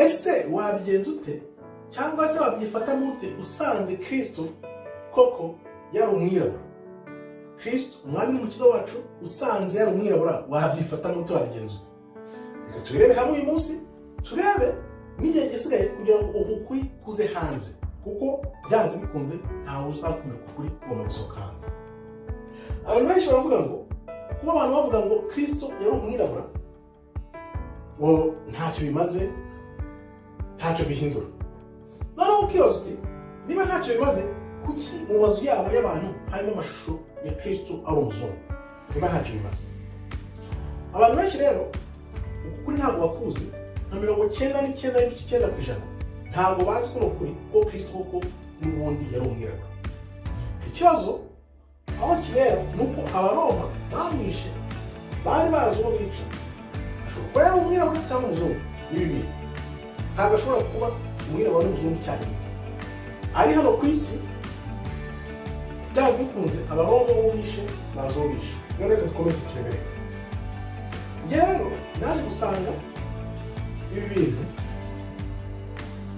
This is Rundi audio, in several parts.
Ese wabigenza ute, cyangwa se wabyifatamo ute, usanze Kirisito koko yari umwirabura? Kirisito Umwami n'Umukiza wacu, usanze yari umwirabura, wabyifatamo ute, wabigenza ute? Reka tubirebere hamwe uyu munsi, turebe n'igihe gisigaye kugira ngo uku kuri kuze hanze, kuko byanze bikunze ntawe uzakumira uku kuri, kugomba gusohoka hanze. Abantu benshi baravuga ngo kuba abantu bavuga ngo Kirisito yari umwirabura ngo ntacyo bimaze, ntacyo bihindura. Noneho ukibaza uti: "Niba ntacyo bimaze, kuki mu mazu yabo y'abantu harimo amashusho ya Kirisito ari umuzungu, niba ntacyo bimaze?" Abantu benshi rero uku kuri ntabwo bakuzi. Nka 99.9% ntabwo bazi ko ni ukuri ko Kirisito koko n'ubundi yari umwirabura. Ikibazo aho kibera ni uko Abaroma bamwishe bari bazi uwo bica. Ashobora kuba yari umwirabura cyangwa umuzungu, ni bibiri. Ntabwo ashobora kuba umwirabura n'umuzungu icyarimwe ari hano ku isi. Byanze bikunze Abaroma uwo bishe bazi uwo bishe. Rero reka dukomeze turebere. Njye rero naje gusanga ibi bintu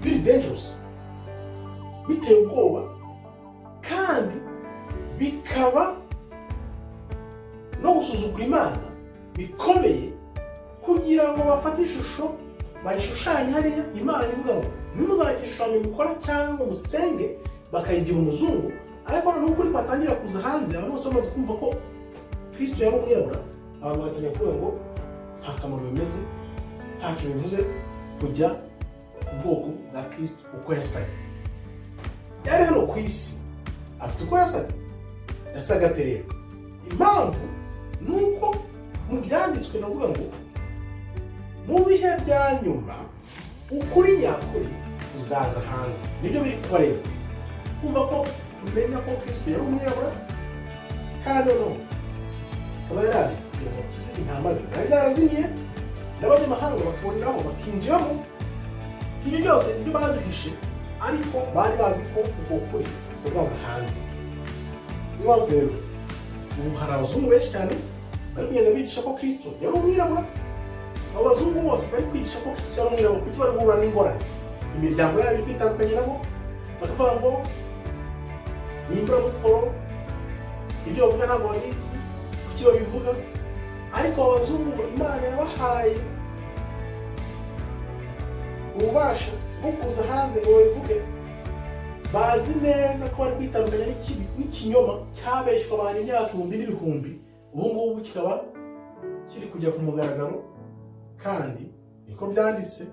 biri dangerous, biteye ubwoba, kandi bikaba no gusuzugura Imana bikomeye, kugira ngo bafate ishusho bayishushanye hariya. Imana ivuga ngo ntimuzagire igishushanyo mukora cyangwa ngo musenge, bakayigira umuzungu. Ariko noneho ukuri kwatangira kuza hanze, abantu bose bamaze kumva ko Kristo yari umwirabura, abantu bagatangira kuvuga ngo nta kamaro bimeze, ntacyo bivuze kujya ku bwoko bwa Kristo uko yasaga. Yari hano ku isi afite uko yasaga. Yasaga ate rero? Impamvu ni uko mu byanditswe navuga ngo mu bihe bya nyuma ukuri nyakuri kuzaza hanze. Nibyo biri kuba rero, kumva ko tumenya ko Kristo yari umwirabura, kandi noneho akaba yaraje kugira ngo akize intama ze zari zarazimiye, n'abanyamahanga bakaboneraho bakinjiramo. Ibyo byose nibyo baduhishe, ariko bari bazi ko uko kuri kutazaza hanze. Niyo mpamvu rero ubu hari abazungu benshi cyane bari kugenda bigisha ko Kristo yari umwirabura. Abo bazungu bose bari kwigisha ko Kristo yari umwirabura, kuki bari guhura n'ingorane? Imiryango yabo iri kwitandukanya nabo, bakavuga ngo ni imburamukoro, ibyo bavuga ntabwo babizi, kuki babivuga? Ariko abo bazungu Imana yabahaye ububasha bwo kuza hanze ngo babivuge. Bazi neza ko bari kwitandukanya n'ikibi n'ikinyoma cyabeshywa abantu imyaka ibihumbi n'ibihumbi, ubu ngubu kikaba kiri kujya ku mugaragaro. Kandi niko byanditse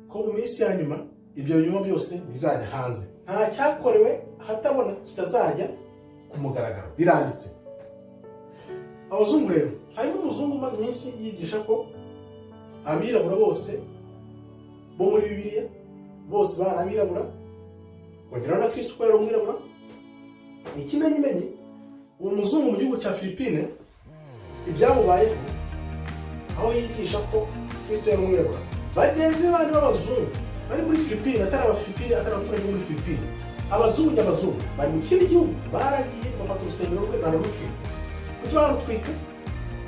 ko mu minsi ya nyuma ibyo binyoma byose bizajya hanze. Nta cyakorewe ahatabona kitazajya ku mugaragaro, biranditse. Abazungu rero, harimo umuzungu umaze iminsi yigisha ko abirabura bose bo muri Bibiliya bose bari abirabura, kongeraho na Kristo ko yari umwirabura. Ni ikimenyimenyi, uwo muzungu mu gihugu cya Filipine ibyamubayeho, aho yigisha ko Kristo yari umwirabura, bagenzi be bandi b'abazungu bari muri Filipine, atari Abafilipine, atari abaturage bo muri Filipine, abazungu nyabazungu bari mu kindi gihugu, baragiye bafata urusengero rwe bararutwika. Kuki barutwitse?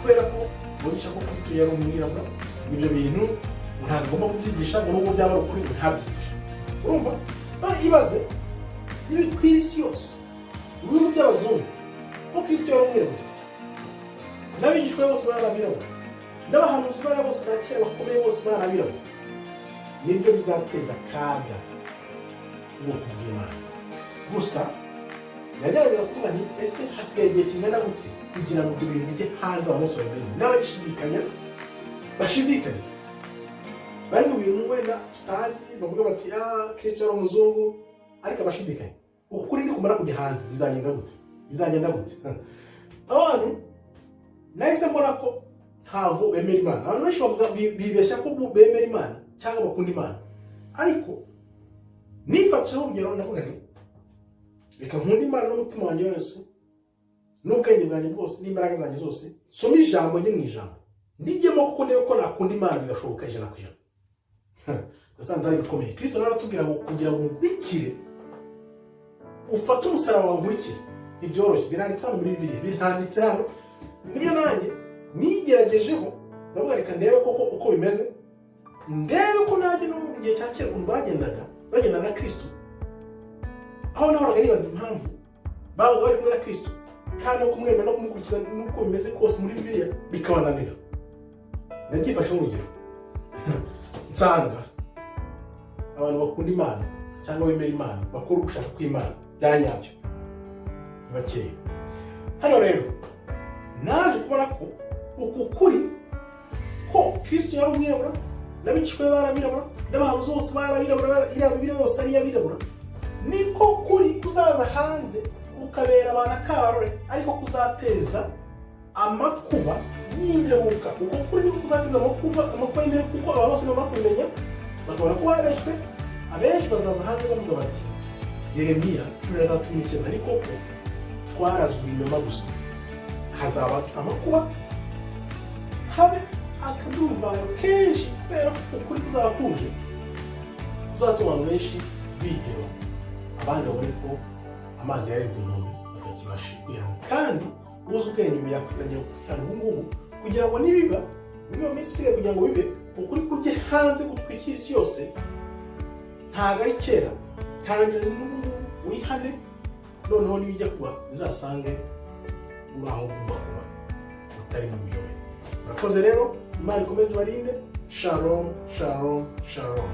Kubera ko bigisha ko Kristo yari umwirabura. Ibyo bintu ntabwo agomba kubyigisha, ngo nubwo byaba ari ukuri ngo ntabyigishe. Urumva? None ibaze niba ku isi yose, mu bihugu by'abazungu, ko Kristo yari umwirabura, n'abigishwa be bose bari abirabura, n'abahanuzi bari bose ba kera bakomeye bose bari abirabura, nibyo bizateza akaga ubwoko bw'Imana. Gusa yagerageza kuvuga nti: "Ese hasigaye igihe kingana gute kugira ngo ibyo bintu bijye hanze, abantu bose babimenye?" N'abagishidikanya bashidikanya, bari mu bintu wenda tutazi, bavuga bati: "Ah, Kristo yari umuzungu." Ariko abashidikanya, uku kuri nikumara kujya hanze bizagenda gute? Bizagenda gute? Abantu nahise mbona ko ntabwo bemera Imana. Abantu benshi bavuga, bibeshya ko bemera Imana cyangwa bakunda Imana. Ariko nifatiyeho urugero, ndavuga nti: "Reka nkunde Imana n'umutima wanjye wose n'ubwenge bwanjye bwose n'imbaraga zanjye zose, nsome ijambo, njye mu ijambo ndijyemo, kuko ndebe ko nakunda Imana bigashoboka 100%." Nasanze ari bikomeye. Kristo nawe aratubwira ngo kugira ngo nkurikire, ufate umusaraba wawe nkurikire, ntibyoroshye. Biranditse hano muri Bibiliya, biranditse hano. Nibyo nanjye nigeragejeho, ndavuga: "Reka ndebe koko uko bimeze." Ndebe ko nanjye no mu gihe cya kera ukuntu bagendaga, bagendana na Kristo, aho nahoraga nibaza impamvu babaga bari kumwe na Kristo kandi no kumwemera no kumukurikiza n'uko bimeze kose muri Bibiliya bikabananira. Nabyifasheho urugero, nsanga abantu bakunda Imana cyangwa bemera Imana, bakora ugushaka kw'Imana bya nyabyo, ni bakeya. Hano rero naje kubona ko uku kuri ko Kristo yari umwirabura, n'abigishwa be bari abirabura, n'abahanuzi bose bari abirabura, iriya Bibiliya yose ari iy'abirabura, niko kuri kuzaza hanze kukabera abantu akabarore, ariko kuzateza amakuba y'imperuka. Uko kuri niko kuzateza amakuba y'imperuka, kuko aba bose bamara kubimenya bakabona ko babeshywe, abenshi bazaza hanze bavuga bati: "Yeremiya 13:19, ariko ko twarazwe ibinyoma gusa." Hazaba amakuba, habe akaduruvayo kenshi, kubera ko ukuri kuzaba kuje kuzatuma abantu benshi biheba, abandi babone ko amazi yarenze inkombe, batakibasha kwihana. Kandi uzi ubwenge ubu yakwitangira kwihana ubu ngubu, kugira ngo nibiba muri iyo minsi isigaye, kugira ngo bibe ukuri kujye hanze gutwikira isi yose. Ntabwo ari kera, tangira n'ubu ngubu wihane, noneho nibijya kuba bizasange uri aho ugomba kuba, utari mu buyobe. Murakoze rero, Imana ikomeze ibarinde. Shalom, shalom, shalom.